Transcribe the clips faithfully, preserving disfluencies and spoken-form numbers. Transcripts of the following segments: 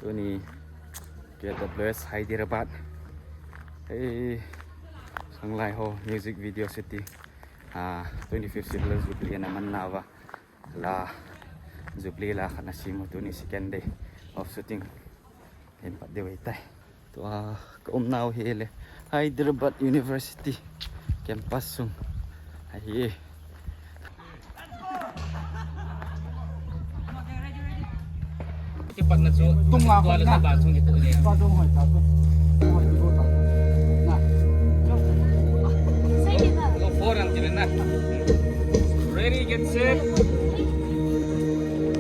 Tuni K W S Hyderabad. Hei, khanglai ho music video shooting. Ah, twenty-fifth Silver Jubilee ana manna uva. La Jubilee la khat ana simu, tuni second day of shooting. Hin pat deu ahitai. Tua ka umnau hi le Hyderabad University campus sung ahi. Kipatna chu tung la tua le khat na. Sa ban sung kitu le. Sa tung hoi ta tu. Hoi tu ta tu. Na. Go for it, Angelina. Ready, get set.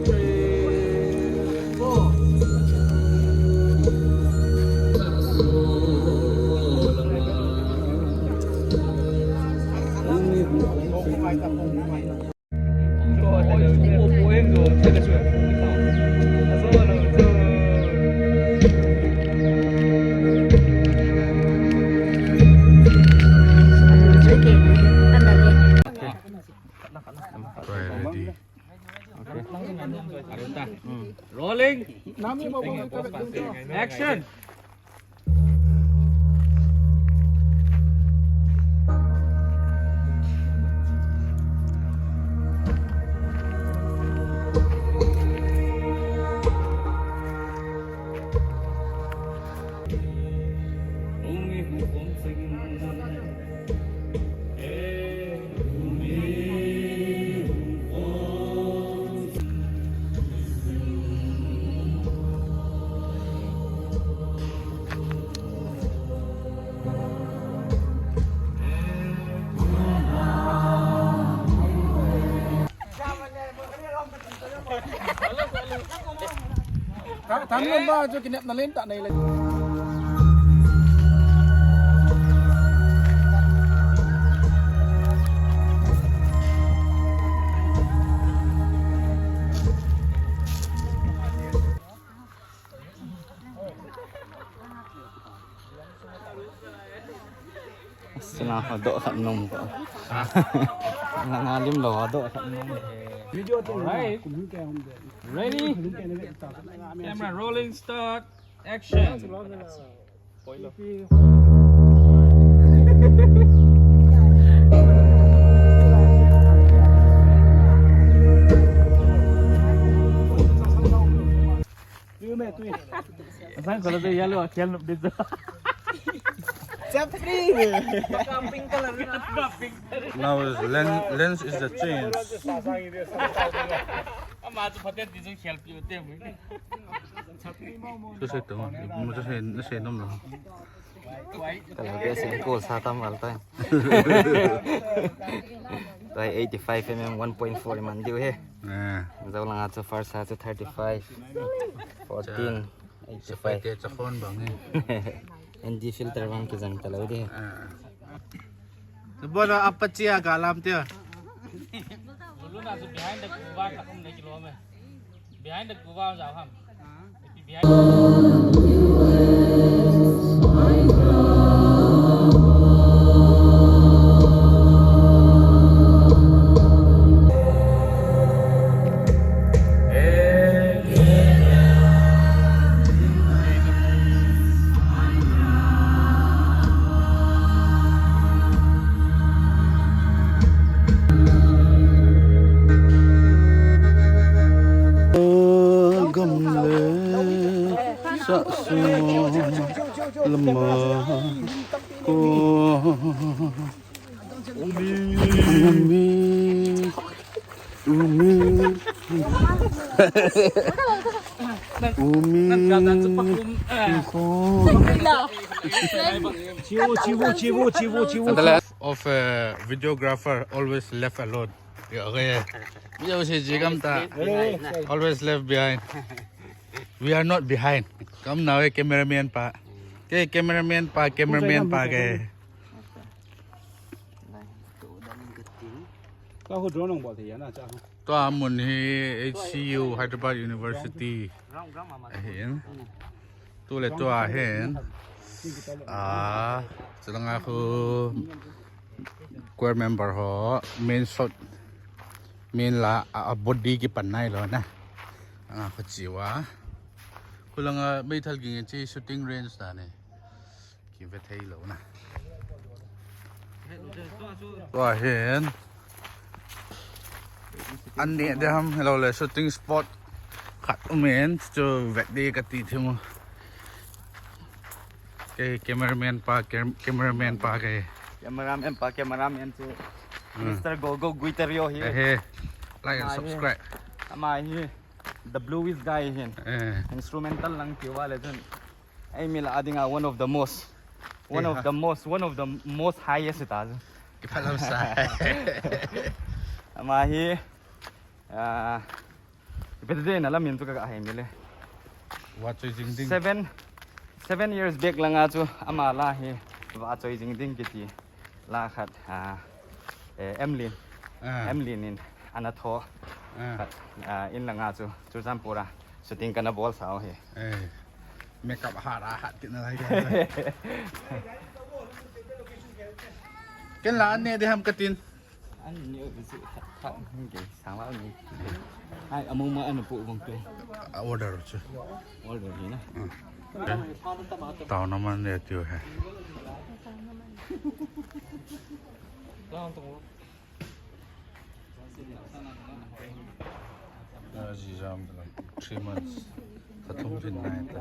Ready. Rolling. Action. Thang, thang lom ba chu kinepna len tah nei le. Sina ho doh khat nom ko. Nga, nga lim lou ho doh khat nom. Video thing. Alright. Ready? Camera rolling, start, action. Sang kalau tu yellow akhel nup dito. Chapri. Pink color na. Pink color. Now is lens, lens is the change. Ama tu paten di jong khel pi tem. Tu se tu, mu tu se, na se nom lo. Kalau biasa ni kol sa tam altai. Tua eighty-five mm one point four man diu he. Ah. Jao langa chu first ha chu thirty-five, fourteen, eighty-five. Te cha khon bang he. N D filter bang kijang ta lou de. Ah. Bola apa chia galam tia. Luna chu behind the kuva ka kum na kilo me. Behind the kuva jao ham. Gam le sa so lama ko. Umi. Umi. Umi. Umi. Chivo, chivo, chivo, chivo, chivo. Of a videographer always left alone. Yeah, okay. Yo, si Jigam ta. Always left behind. We are not behind. Come now, eh, cameraman pa. Ke cameraman pa, cameraman pa ke. Ka hu drone nong bol thei na cha. Tua mun hi H C U, Hyderabad University. Ahin. Tu le tua hin. Ah, chulanga khu choir member ho main shot, main la, a, a body kipan nai lo na. Anga khu chiwa. Khulanga meithal ging in chi shooting range ta ne. Kive thei lou na. Tua hin. An neh ding ham hilou le shooting spot khat um in chu vet ding kati thim u. Kei cameraman pa, cam-, cameraman pa kei. Cameraman pa, cameraman chu. Hmm. Mister Gogo Guitario hi. Eh, eh. Like and subscribe. Ama hi. The Blues guy hin. Eh. Instrumental lang tiu va le chun. Eimi lah a dinga one of the most. One of the most, one of the most highest ta. Kiphalam sa. Ama hi, ah, ipi ti ding na lamin chu ka, ka hai mi le. Vachoi jing ding. Seven, seven years back langa chu ama la hi vachoi jing ding kiti. La khat, ah, eh, Emlyn. Ah. Emlyn in ana tho. Ah. Khat, ah, in langa chu, Churachandpur a shooting kana bol sa u hi. Eh. Makeup hat a hat kit na lai. Ken la an neh ding ham katin. An neh u chu khat, khat hung ke, sang la ni. Ai, amu ma ana pu vang tu. A order chu. Order hi na. Hmm. Tao naman le tiu he. Aji jam three months. Tha thum hin nai ta.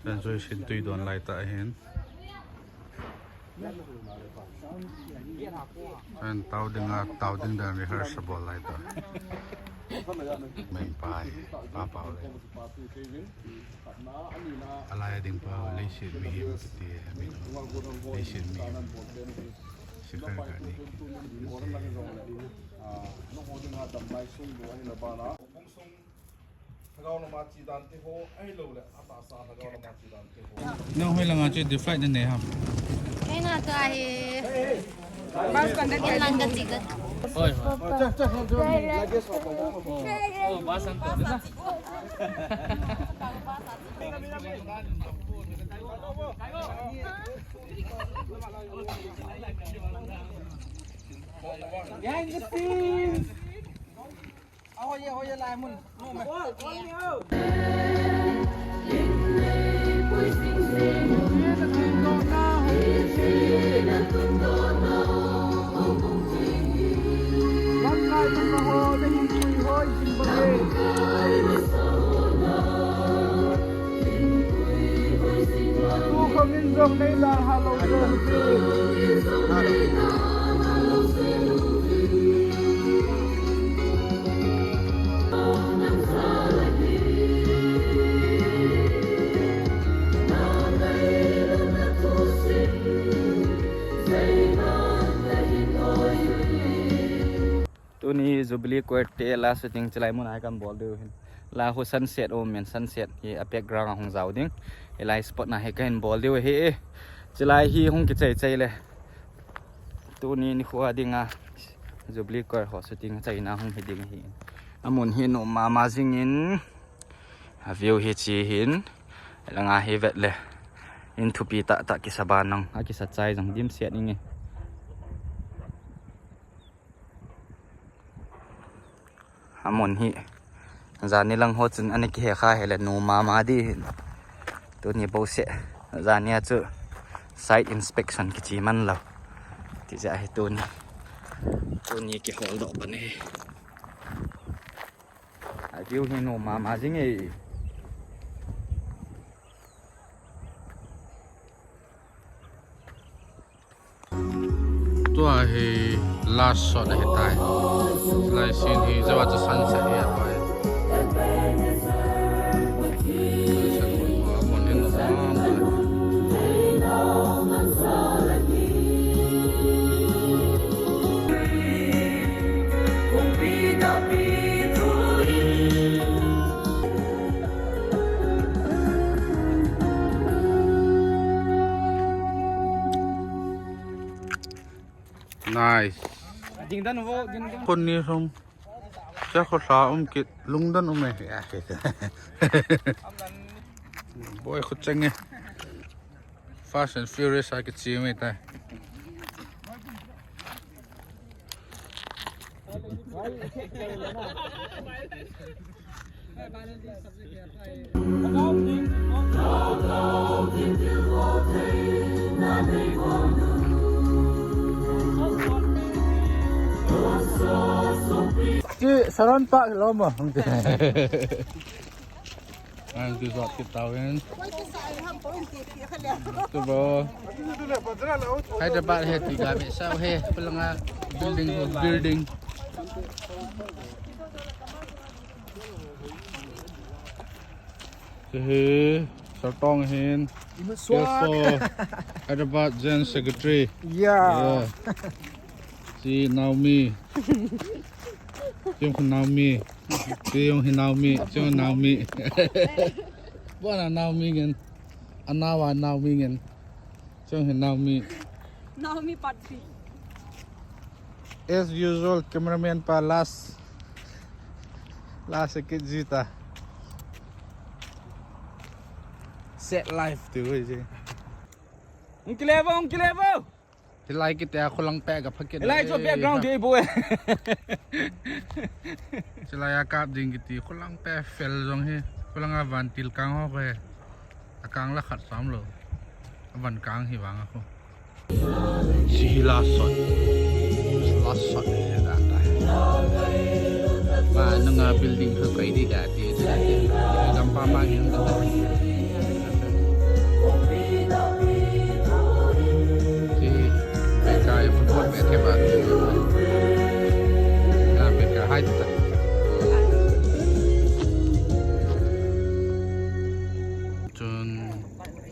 Ken joi sin tui don lai ta hin. Ken tao ding a, tao ding dan rehearsal bol lai ta. Main pa hi, Pa Pau le. Alai ding pa, leiset mihem kiti, mi leiset mihem. Sikar ka ni. Nang hoi langa chu the flight na nei ham. Kei na to ahi. Bus conductor lang ka chika. Oi, oi. Oh, bus ang to, di ba? Behind the scenes. Tuni Jubilee Choir te la shooting chilai mun a hi kan bol diu hin. La khu sunset um in, sunset hi a background a hung jao ding. Hilai spot na hi kan bol diu hi. Chilai hi hung kichai chai le. Tuni nikho a dinga Jubilee Choir ho shooting chaina hung hi ding hi. Amun hi nom mama jing in. A view hi chi hin. Langa hi vet le. In thupi tah tah kisa ban nang. A kisa chai jang dimset ning e. Amun hi. Jani lang ho chun ana kihe kha hile nom mama di hin. Tuni bou se. Jani a chu site inspection kichi man lou. Ti ja hi tuni. Tuni kihol doh pan hi. A view hi nom mama jing e. Tua hi last shot ahi tai. Lai scene hi jawa chu sunset hi ahi tai. Sunset mun ma mun hin nom mama. Nice. Ding dan vo, ding dan. Khun ni hum. Cha kho sa um kit, lung dan um e. Boi khut chang e. Fast and Furious a kichi mai ta. Chi Saron pa lo mo. Ang tu zot kit tau hin. Tu bo. Hyderabad he ti ga me sao he. Pelanga building ho building. He Sartong hin. Imut suak. Hyderabad General Secretary. Yeah. Si Naomi. Jong Naomi. Si Jong Naomi. Jong Naomi. Bona Naomi ngen. Anawa Naomi ngen. Jong Naomi. Naomi Patri. As usual, cameraman pa last. Last kit jita. Set life tu je. Ungkile bo, ungkile bo. Hilai kiti a khulang pe ga phakit. Hilai chu background dei bo e. Hilai a kap ding kiti khulang pe fel jong hi. Khulang a van til kang ho ko he. A kang la khat sam lo. A van kang hi vang a ko. Si la sot. La sot he da ta. Ma nung a building ko kai di da ti. Gam pa ma hin da. Chi, peka football match ke ba. Na peka hai ta. Chun,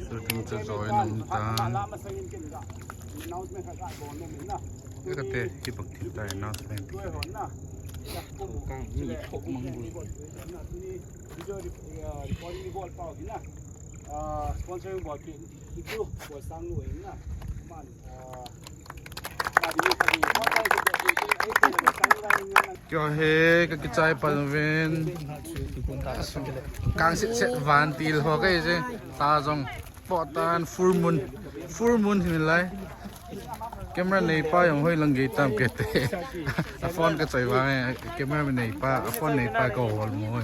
shooting chu join um tan. Ka te, ki bak thil ta announcement. Kang, mi thok mang bu. Video re-, uh, recording ni bol pau hi na. Uh, sponsoring bol ki, ki tu, bol sang nu hi na. Man, uh, Kyo he, ka kichai pan ven. Kang sit set van til ho ka je. Ta jong. Po tan full moon. Full moon hin lai. Camera nei pa jong hoi lang gei tam ke te. A phone ka choi vang e. Camera nei pa, a phone nei pa ko hol mo e.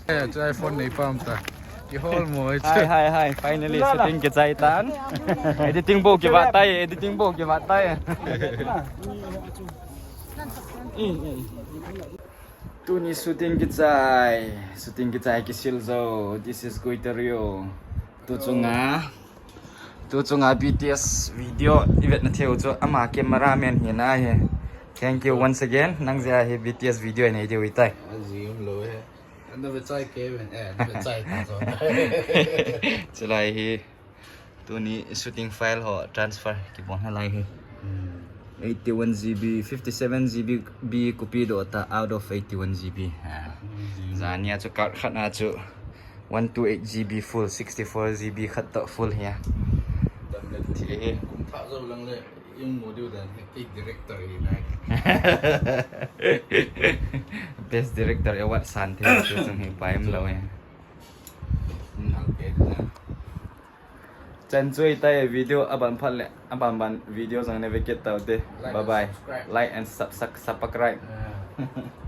Eh, chu iPhone nei pa um ta. Ki hol mo e chu. Hi, hi, hi. Finally, shooting kichai tan. Editing bo kiva tai, editing bo kiva tai. Tuni shooting kichai, shooting kichai kisil jo. This is Goiterio. Tu chunga, tu chunga B T S video i vetna thei u chu ama cameraman hi na hi. Thank you once again. Nang jeh a hi B T S video nei diu i tai. Aji um lo he. Ana ve chai ke ven, eh, ana ve chai ta jo. Chulai hi. Tuni shooting file ho transfer kibol nalai hi. Hmm. Eighty-one G B, fifty-seven G B, B copy do ta out of eighty-one G B. Ha. Hmm. Jania chu card khat na chu one two eight G B full, sixty-four G B khat to full hi a. Dam le thi hi. Kum thah jo lang le, yung mo diu dan, eh, director hi nai. Best director award san the, chu chung hi pai um lo e. Hmm, okay, na. Chan chu i tai video aban phat le, aban ban video jong nei ve kit tau te. Like and subscribe. Bye bye. Like and sub-, sub-, subscribe. Yeah.